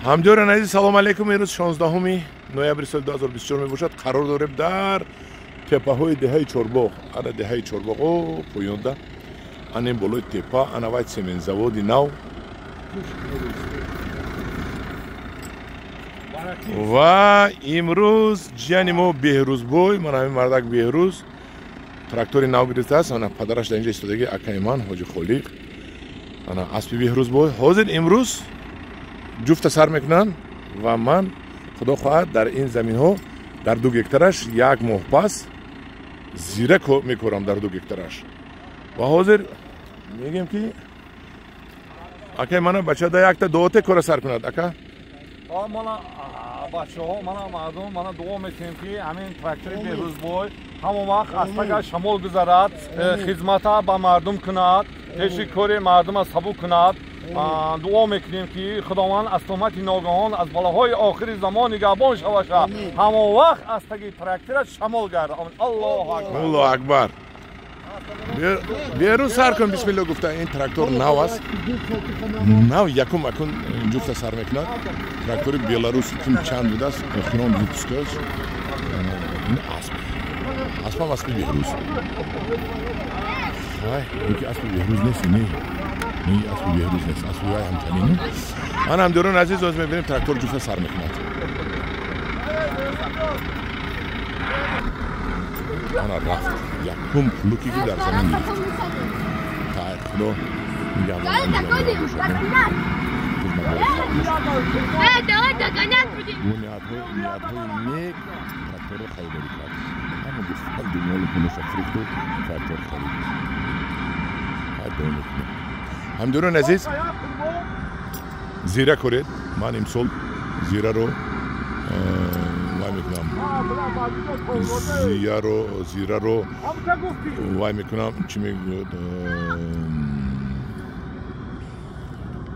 Ҳамдиёрон азиз, салом алейкум. Имрӯз 16 ноябри соли 2024 мебошад. Қарор дорем дар теппаҳои деҳаи Чорбоғ. Ана деҳаи Чорбоғ о поёнда, ана ин болои теппа, ана вай сементзаводи нав ва имрӯз ҷияни мо Беҳрӯзбой, ман ҳамин мардак Беҳрӯз трактори нав гирифтааст. Ана падараш дар инҷа истодаги, акаи ман Ҳоҷи Холиқ, ана аспи Беҳрӯзбой. Ҳозир имрӯз ҷуфта сар мекунанд ва ман, худо хоҳад, дар ин заминҳо дар 2 гектараш як моҳ пас зира мекорам дар 2 гектараш. Ва ҳозир мегем, ки акай мана бача да якта дуоте кора сар кунад, ака. Мана бачаҳо, мана мардум, мана дуо мекунем, ки ҳамин трактори Беҳрӯзбой ҳамон вақт аз тага шамол гузарад, хизмата ба мардум кунад, пеши кори мардума сабук кунад. Дуо мекунем, ки Худованд аз тӯҳмати ногаҳон, аз балоҳои охири замон нигаҳбон шаваша. Ҳамон вақт аз таги трактора шамол гардад. Аллоҳу акбар, Аллоҳу акбар. Берун сар кун, бисмилло гуфта. Ин трактор нав аст, нав, якум акун ҷуфта сар мекунад. Трактори Беларус кун чанд будааст, охирон выпускаш. Ин асп, аспам аспи Беҳрӯз. Вай, ки аспи Беҳрӯз нест, не, не, аспи Беҳрӯз нест, аспи вай ҳамчанин. Ман, ҳамдиёрон азиз, оз мебинем, трактор ҷуфта сар мекунад. Ана рафт, якум плуке ки дар замин гирифт. Хайр, Худо нигаҳбон. Ниятҳои нек тракторро харидорӣ кард. Ҳама гуфтан, дунёли пулаша фурӯхту трактор харид. Хайр, давом мекунем. Ҳамдиёрон азиз, зира коред. Ман имсол зираро вай мекунам, зираро вай мекунам, чӣ мегӯяд,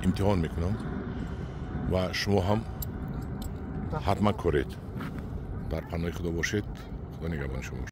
имтиҳон мекунам ва шумо ҳам ҳатман коред. Дар паноҳи Худо бошед. Худо нигаҳбони шумо.